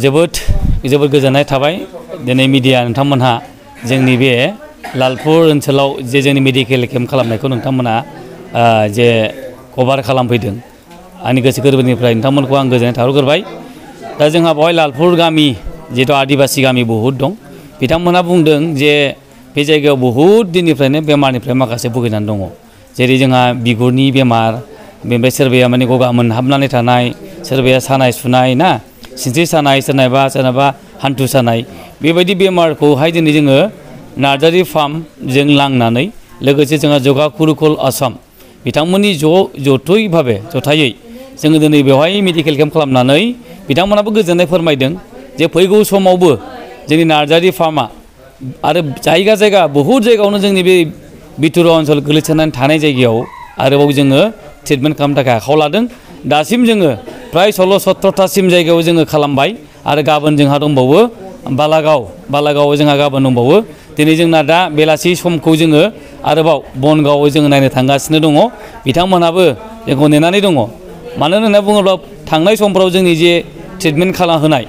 जोबोद गोजोननाय थाबाय दिनै मिडिया नोंथांमोनहा जोंनि बे लालपुर ओनसोलाव जे जोंनि मेडिकेल केम्प खालामनायखौ नोंथांमोना जे कभार खालामफैदों आंनि गोसो गोरबोनिफ्राय नोंथांमोनखौ आं गोजोननाय थाहरग्रोबाय। दा जोंहा बेवहाय लालपुर गामि जिहेतु आदिबासि गामि बहुद दं, बिथांमोनहा बुंदों जे बे जायगायाव बहुद दिननिफ्रायनो बेमारनिफ्राय माखासे भुगिनानै दङ, जेरै जोंहा बिगुरनि बेमार, बेनिफ्राय सोरबाया माने गगा मोनहाबनानै थानाय, सोरबाया सानाय सुनाय ना, सिनस्रि सानाय, सोरनाबा हान्थु सानाय, बेबायदि बेमारखौहाय दिनै जोङो नार्जारि फार्मजों लांनानै लोगोसे जोंहा जगाकुरुकुल आसाम बिथांमोननि जथायै जोङो दिनै बेवहाय मेडिकेल केम्प खालामनानै बिथांमोनाबो गोजोननाय फोरमायदों जे फैगौ समावबो जोंनि नार्जारि फार्मा आरो जायगा बहुद जायगायावनो जोंनि बे बिथुर ओनसोल गोलैसोनानै थानाय जायगायाव आरोबाव जोङो ट्रिटमेन्ट खालामनो थाखाय आखायाव लादों। दासिम जोङो प्राय 16-17थासिम जायगायाव जोङो खालामबाय आरो गाबोन जोंहा दंबावो बालागाव जोंहा गाबोन दंबावो। दिनै जोंना दा बेलासि समखौ जोङो आरोबाव बनगावआव जोङो नायनो थांगासिनो दङ, बिथांमोनहाबो जोंखौ नेनानै दङ। मानो होनना बुङोब्ला थांनाय समफ्राव जोंनि जे ट्रिटमेन्ट खालामहोनाय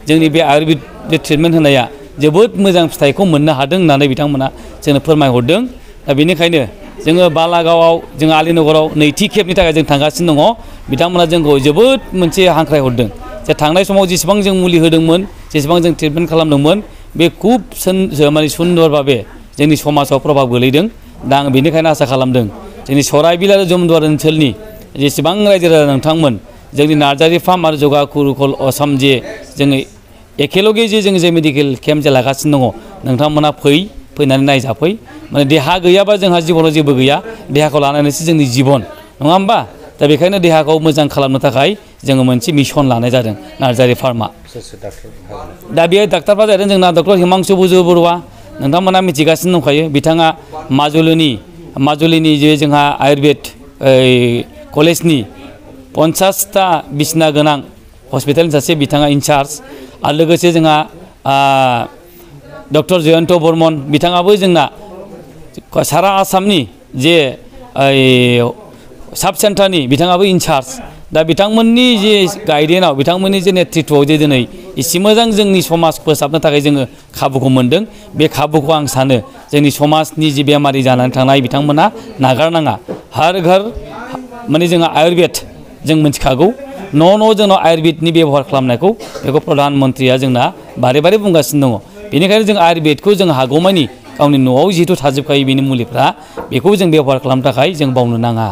जोंनि बे आयुर्वेद ट्रिटमेन्ट होनाया जोबोद मोजां फिथाइखौ मोननो हादों होननानै बिथांमोना जोंनो फोरमायहरदों। दा बेनिखायनो जोङो बालागावआव जों आलिनगराव नैथि खेबनि थाखाय जों थांगासिनो दङ। बिथांमोना जोंखौ जोबोद मोनसे हांख्रायहरदों जे थांनाय समाव जेसेबां जों मुलि होदोंमोन, जेसेबां जों ट्रिटमेन्ट खालामदोंमोन, बे खुब माने सुन्दर भाबे जोंनि समाजाव प्रभाब गोलैदों। दा आं बेनिखायनो आसा खालामदों जोंनि सराइबिल आरो जमदुवार ओनसोलनि जेसेबां रायजो राजा नोंथांमोन जोंनि नार्जारि फार्म आरो जगाकुरुकुल आसाम जे जोङो एखेलगे जों जे मेडिकेल केम्प जे लागासिनो दङ, नोंथांमोना फैनानै नायजाफै। माने देहा गैयाबा जोंहा जिबनाव जेबो गैया, देहाखौ लानानैसो जोंनि जिबन, नङा होमबा? दा बेखायनो देहाखौ मोजां खालामनो थाखाय जोङो मोनसे मिशन लानाय जादों नार्जारि फार्मा। दा बेयो डाक्टारफ्रा जादों जोंना डक्टर हिमांशु बरुवा, नोंथांमोना मिथिगासिनो दंखायो। बिथाङा माजुलिनि जे जोंहा आयुर्वेद कलेजनि 50टा बिसिना गोनां हस्पिटालनि सासे बिथाङा इनचार्ज, आरो लोगोसे जोंहा डक्टर जयन्त बर्मन बिथाङाबो जोंना सारा आसामनि जे साब सेन्टारनि बिथाङाबो इनचार्ज। दा बिथांमोननि जे गाइडेन्सआव, बिथांमोननि जे नेतृत्वआव जे दिनै एसे मोजां जोंनि समाज फोसाबनो थाखाय जोङो खाबुखौ मोनदों, बे खाबुखौ आं सानो जोंनि समाजनि जि बेमारि जानानै थानाय बिथांमोना नागारनाङा। हर घर माने जोंहा आयुर्वेद जों मिथिखागौ, न' जोंनाव आयुर्वेदनि बेबहार खालामनायखौ बेखौ प्रधान मन्त्रिया जोंना बारे बुंगासिनो दङ। बेनिखायनो जों आयुर्वेदखौ जों हागौमानि गावनि न'आव जिहेतु थाजोबखायो बेनि मुलिफ्रा, बेखौ जों बेबहार खालामनो थाखाय जों बावनो नाङा।